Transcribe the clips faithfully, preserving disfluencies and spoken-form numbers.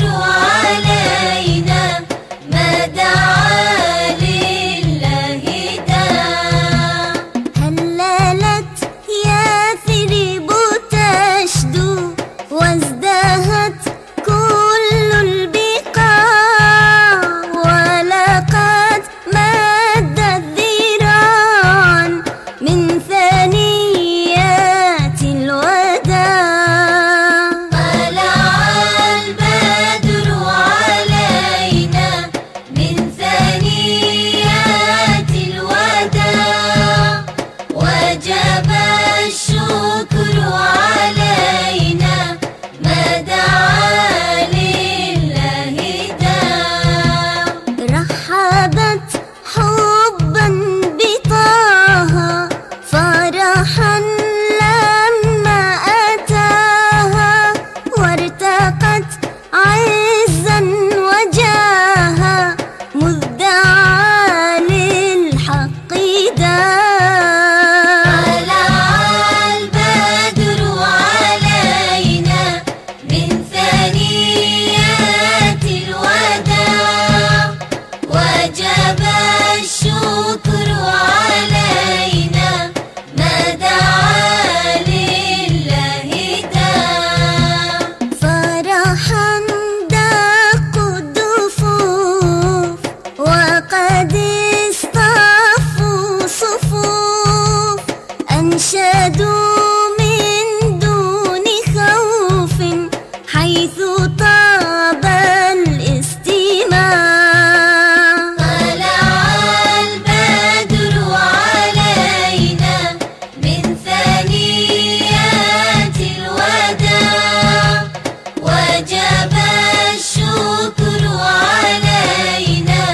علينا ما دعا لله داع. هللت يثرب تشدو وازدهت كل البقاع، ولقد مدت ذراعا من ثنيات الوداع. طلع البدر علينا من ثنيات الوداع، وجب الشكر علينا ما دعا لله داع. رحبت حبا بطه فرحا لما أتاها، وارتقت عزا وجاها مذ دعا للحق داع. طلع البدر علينا من ثنيات الوداع، وجب الشكر علينا ما دعا لله داع. فرحا دقوا الدفوف وقد اصطفوا صفوف، أنشدوا من دون خوف حيث طاب الاستماع. طلع البدر علينا من ثنيات الوداع، وجب الشكر علينا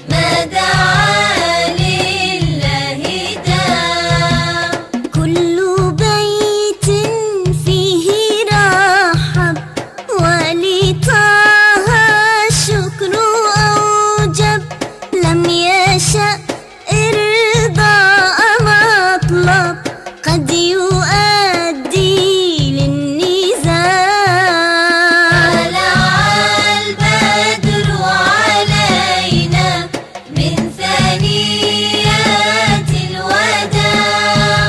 ما دعا لله داع. كل بيت فيه رحب، ولطه الشكر أوجب. لم يشأ إرضاء مطلب قد يؤدي للنزاع. طلع البدر علينا من ثنيات الوداع،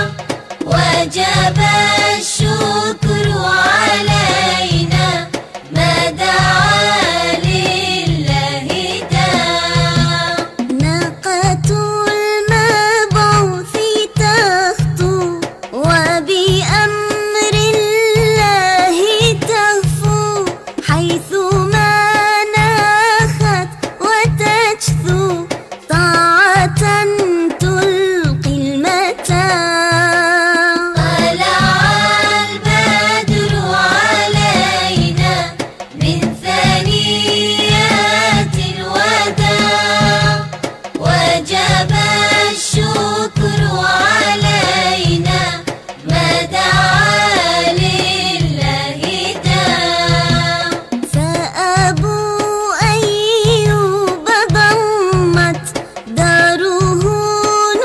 وجب الشكر علينا ما دعا لله داع. ناقة المبعوث تخطو وبأمر الله تهفو، حيث ما ناخت وتجثو طاعة تلقي المتاع. طلع البدر علينا من ثنيات الوداع، وجب الشكر علينا ما دعا لله داع. فأبو أيوب ضمت داره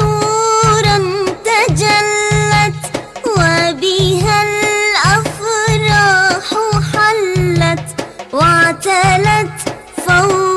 نورا تجلت، وبها الأفراح حلت واعتلت فوق